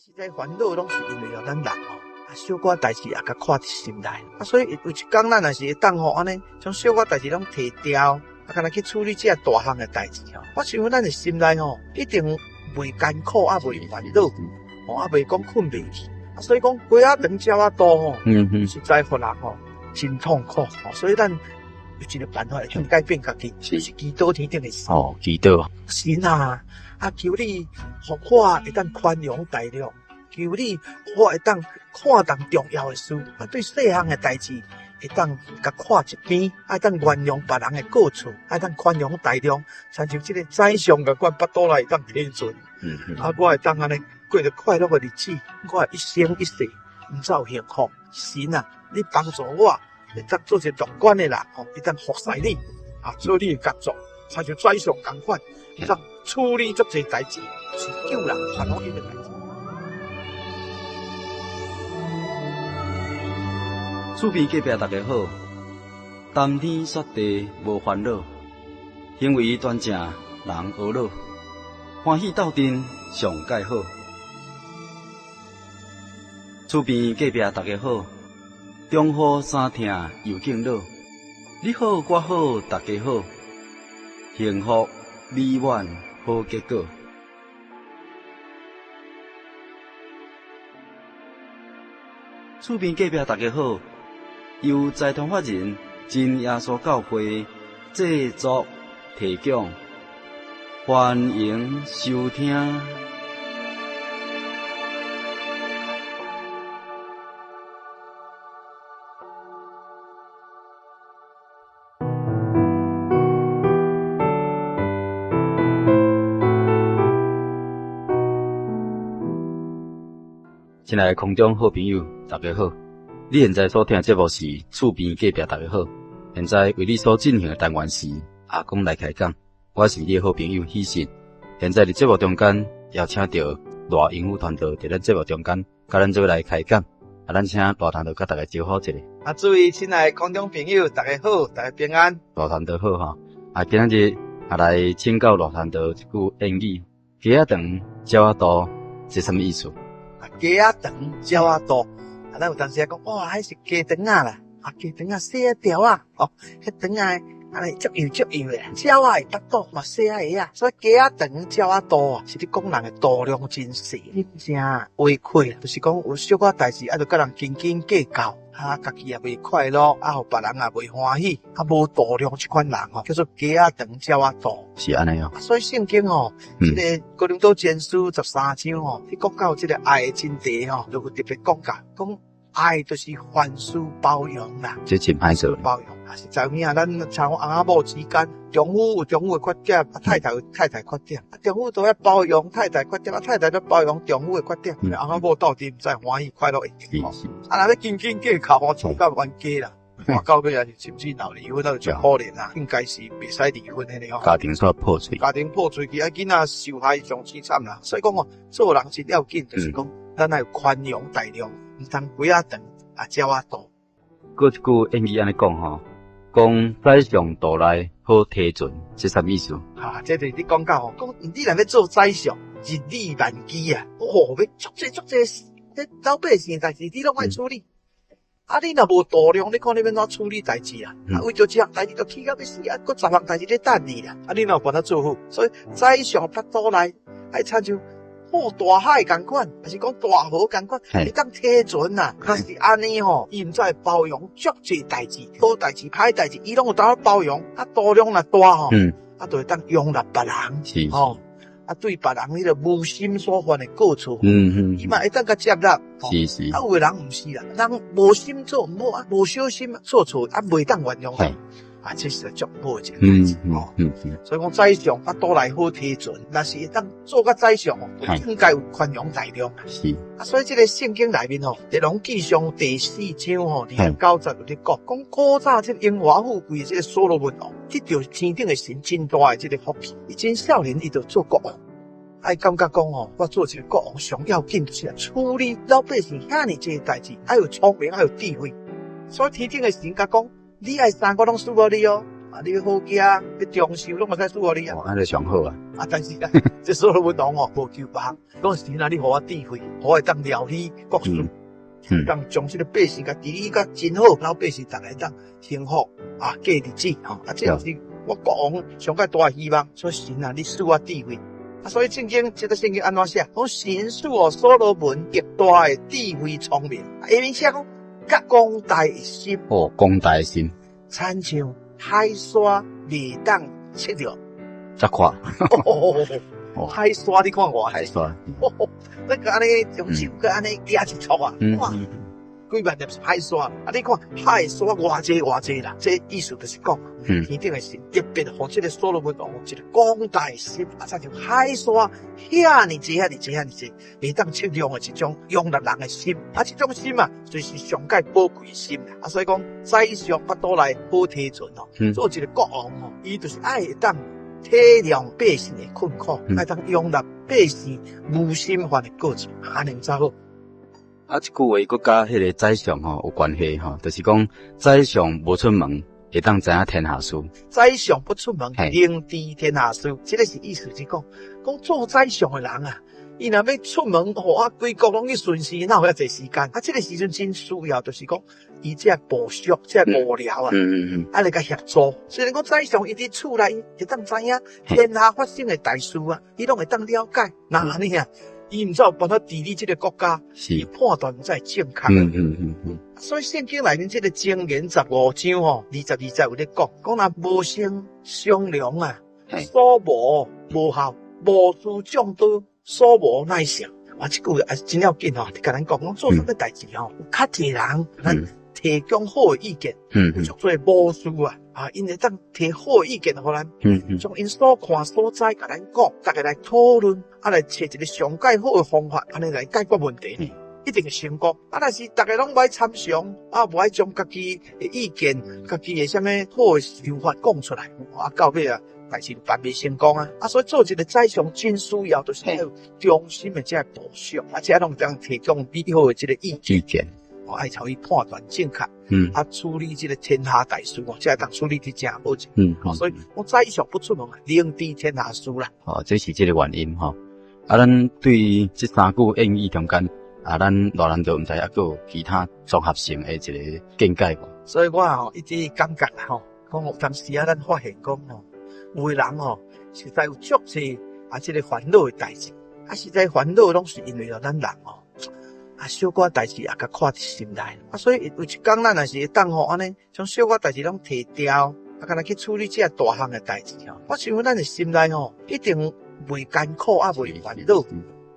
實在煩惱攏是因為哦，咱人吼，啊小可代誌也共看佇心內，啊所以有一工咱若是會當吼按呢，將小可代誌攏提掉，啊，干焦去處理這大項的代誌吼，我想咱的心內吼一定袂艱苦啊，袂煩惱，吼啊袂講睏袂去，啊所以講雞仔腸鳥仔肚吼，實在予人吼真痛苦，所以咱有一個辦法會當改變家己，就是祈禱天頂的神。哦，祈禱。神啊，啊求你予我會當寬容大量，求你予我會當看重重要的事，啊對細項的代誌會當共看一邊，啊會當原諒別人的過錯，啊會當寬容大量，親像這個宰相共款，腹肚內會當提船，啊我會當按呢過著快樂的日子，我一生一世毋走幸福。神啊，你幫助我會當做一個樂觀的人，吼，會當服侍你，啊做你的工作，親像宰相共款，會當處理足濟代誌，是救人傳福音的代誌。厝邊隔壁大家好，談天說地無煩惱，行為端正人呵咾，歡喜鬥陣上蓋好。厝邊隔壁大家好，中雨衫疼又敬老，你好我好大家好，幸福美滿好結果。厝邊隔壁大家好，由財團法人真耶穌教會製作提供，歡迎收聽。親愛的空中好朋友，大家好！你現在所聽的節目是厝邊隔壁大家好。現在為你所進行的單元是阿公來開講，我是你的好朋友喜信。現在佇節目中間邀請到賴英夫團隊佇咱節目中間，佮咱做伙來開講。啊，咱請賴傳道佮大家招呼一下。啊，諸位親愛的空中朋友，大家好，大家平安。賴傳道好吼。啊，今仔日啊來請教賴傳道一句諺語：雞仔腸，鳥仔肚，這啥物意思？啊，雞仔腸，鳥仔肚。啊，咱有當時啊講，哇，彼是雞腸仔啦，啊，雞腸仔細仔條仔，哦，彼腸仔按呢足幼足幼的，鳥仔會腹肚嘛細仔个仔，所以雞仔腸，鳥仔肚啊，是咧講人的度量真細，真穢虧，就是講有小可代誌，啊，就佮人斤斤計較，啊，家己也袂快樂，啊，予別人也袂歡喜，啊，無度量這款人吼，叫做雞仔腸，鳥仔肚。是按呢哦。所以聖經吼，這個哥林多前書13章吼，去講到這個愛的真諦吼，就有特別講到，講愛就是凡事包容啦。這真歹做。包容啊，實在有影，咱像翁仔某之間，丈夫有丈夫的缺點，啊，太太有太太缺點，啊，丈夫都愛包容太太缺點，啊，太太都包容丈夫的缺點，翁仔某鬥陣毋知歡喜快樂會點。啊，若欲斤斤計較，我吵到冤家啦。我到尾也是甚至鬧離婚，那就足可憐啦。應該是袂使離婚的吼。家庭煞破碎。家庭破碎去，啊，囡仔受害上凄慘啦。所以講哦，做人真要緊，就是講咱愛有寬容大量，毋通雞仔腸啊鳥仔肚。閣一句諺語按呢講吼，講宰相肚內好提船，這啥物意思？哈，這就是你講到吼，講你若欲做宰相，日理萬機啊，哦，欲足濟足濟，這老百姓的代誌你攏愛處理。啊！你若無度量，你看你欲按怎處理代誌啊？啊，為著這項代誌就氣到欲死啊！閣十項代誌咧等你啦！啊，你哪有辦法做好？所以宰相腹肚內愛親像破大海仝款，還是講大河仝款，會當提船啊？若是按呢吼，伊毋知會包容足濟代誌，好代誌、歹代誌，伊攏有當包容。啊，度量若大吼，啊，就會當容納別人，吼。啊，對別人彼個無心所犯的過錯，伊嘛會當共接納。是是。啊，有的人毋是啦，人無心做毋好啊，無小心做錯啊，袂當原諒。啊，這是足毋好的一個代誌。所以講宰相腹肚內好提船，若是會當做甲宰相哦，應該有寬容大量。是。啊，所以這個聖經內面吼，列王紀上第四章吼，29節有咧講，講古早這個榮華富貴這個所羅門王，得著天頂的神真大的這個福氣，伊真少年伊就做國王，啊，伊感覺講吼，我做這個國王上要緊就是處理老百姓遐爾濟代誌，愛有聰明，愛有智慧。所以天頂的神共講，你愛啥我攏賜予你哦。啊，你欲好囝，欲長壽攏會使賜予你啊。哦，按呢上好啊。啊，但是啊，這所羅門王哦，無求別項，講神啊，你予我智慧，予我會當料理國事，當將這个百姓共治理甲真好，老百姓逐个當幸福啊，過日子吼。啊，這就是我國王上蓋大的希望。所以神啊，你賜我智慧。啊，所以聖經這个聖經按怎寫？講神賜予所羅門極大的智慧聰明。下面寫講，佮廣大的心。哦，廣大的心。親像海沙袂當測量。遮闊。海沙你看偌濟？海沙。那個按呢用手閣按呢舉一撮啊，哇，幾萬粒海沙啊！你看海沙偌濟偌濟啦，這意思就是講，天頂的神特別予這个所羅門王有一个廣大的心，啊，親像海沙遐爾濟遐爾濟遐爾濟，袂當測量的一種容納人的心，啊，這種心啊，就是上蓋寶貴的心啊，所以講宰相腹肚內好提存哦，做一个國王哦，伊就是愛會當體諒百姓的困苦，愛當容納百姓無心犯的過錯，按呢才好。啊，這句話閣佮彼个宰相吼有關係吼，就是講宰相無出門，會當知影天下事。宰相不出門，能知天下事。這个是意思是講，講做宰相的人啊，伊若欲出門，吼啊，規國攏去巡視，哪有遐濟時間？啊，這个時陣真需要，就是講，伊這个部屬，這个幕僚啊，啊來共協助。雖然講宰相伊佇厝內會當知影天下發生的大事啊，伊攏會當了解。那按呢啊，伊毋才有辦法治理這个國家，伊判斷才會正確。所以聖經內面這个箴言15章吼，22節有咧講，講若無先商量啊，所謀無效，謀士掌刀，所謀乃成。啊，這句也是真要緊吼，共咱講，講做啥物代誌吼，有較濟人咱提供好的意見，有足濟謀士啊，啊，𪜶會當提好的意見予咱，將𪜶所看所知共咱講，逐家來討論，啊，來揣一个上蓋好的方法，按呢來解決問題，一定會成功。啊，若是逐家攏無愛參詳，啊，無愛將家己的意見、家己的啥物好的想法講出來，啊，到尾啊，代誌就辦袂成功啊！啊，所以做一个宰相真需要，就是要有忠心的這个部屬，啊，這攏會當提供美好的這个意見。意見。哦，愛予伊判斷正確，啊，處理這个天下大事哦，才會當處理得誠好。所以我宰相不出門，能知天下事啦。哦，這是這个原因吼。啊，咱對這三句諺語中間，啊，咱老人就毋知猶閣有其他綜合性的一个見解無？所以我吼一直感覺啦吼，講有當時啊，咱發現講吼，有的人吼，實在有足濟啊，這个煩惱的代誌，啊，實在煩惱攏是因為哦，咱人吼，啊，小可代誌也共看佇心內，啊，所以有一工咱若是會當吼按呢，將小可代誌攏提掉，啊，干焦去處理這大項的代誌吼，我想咱的心內吼，一定袂艱苦啊，袂煩惱，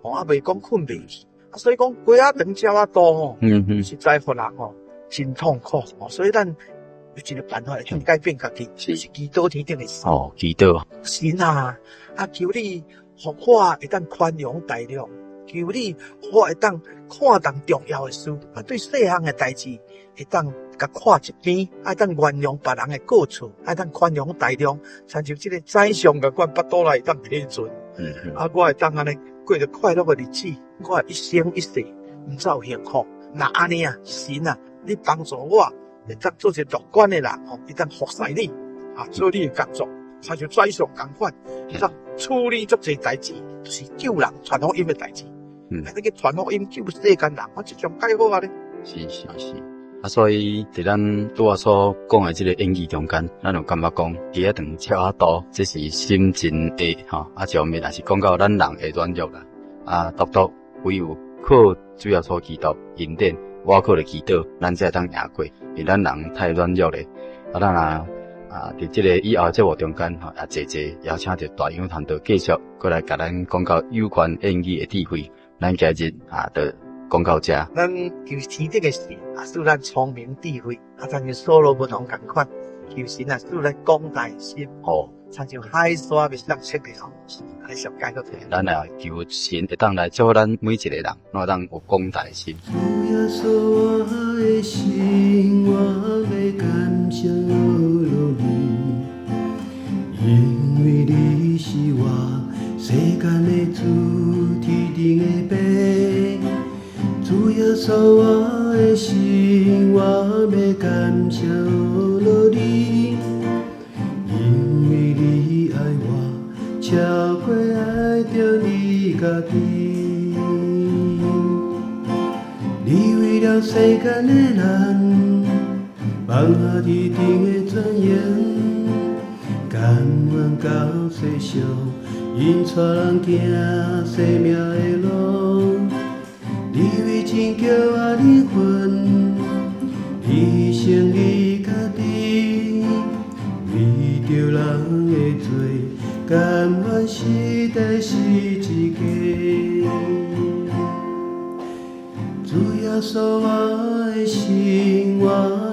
吼啊，袂講睏袂去，啊，所以講雞仔腸鳥仔肚吼，實在予人吼真痛苦，所以咱有一个辦法會當改變家己，就是祈禱天頂的神。哦，祈禱。神啊，啊，求你予我會當寬容大量。求你，予我會當看重重要的事，啊，對細項的代誌會當共看一邊，會當原諒別人的過錯，會當寬容大量，親像這个宰相共款，腹肚內會當提存。啊，我會當按呢過著快樂的日子，我一生一世毋才有幸福。若按呢啊，神啊，你幫助我，會當做一个樂觀的人吼，會當服侍你，啊，做你的工作，親像宰相共款，會當處理足濟代誌，就是救人傳福音的代誌。啊，你去傳福音救世間人，我這種蓋好啊咧。是是是，啊，所以佇咱拄仔所講的這个諺語中間，咱有感覺講，雞仔腸鳥仔肚，這是心真硬吼，啊，一方面也是講到咱人的軟弱啦。啊，獨獨唯有靠主耶穌基督恩典，倚靠著祈禱，咱才會當贏過。因為咱人太軟弱咧，啊，咱啊啊，佇這个以後節目中間吼，也濟濟邀請著大楊傳道繼續閣來共咱講到有關諺語的智慧。咱今日啊，就講到這。咱求天頂的神啊，賜咱聰明智慧，啊，親像所羅門王仝款，求神啊，賜咱廣大心，親像海沙袂當測量，來上蓋好。咱也求神會當來祝福咱每一个人，攏會當有廣大心。主耶穌我的心，我欲感謝你，因為你是我世間的主，天頂的父。主耶穌我的心，我欲感謝你，家己。你為了世間的人，放下天頂的尊榮，甘願到世上，引帶人行生命的路。你為拯救我靈魂，你犧牲你家己，為著人的罪，甘願死佇十字架。主耶穌，我的心，我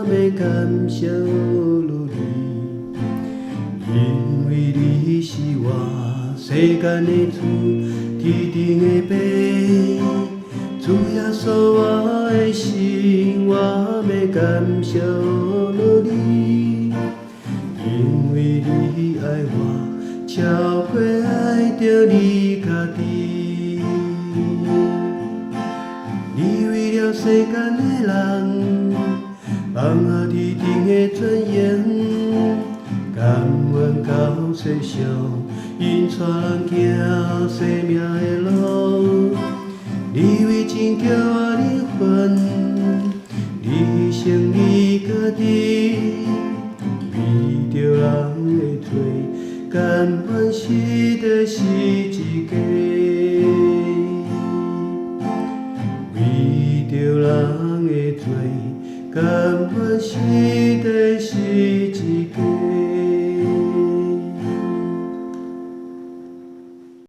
欲感謝你，因為你是我世間的主，天頂的父。主耶穌，我的心，我欲感謝你，因為你愛我，超過愛著你家己。你為了世間的人，放下天頂的尊榮，甘願到世上，引帶人行生命的路。你為拯救我靈魂，你犧牲你家己，為著人的罪，甘願死佇十字架。為著人的罪，甘願死佇十字架。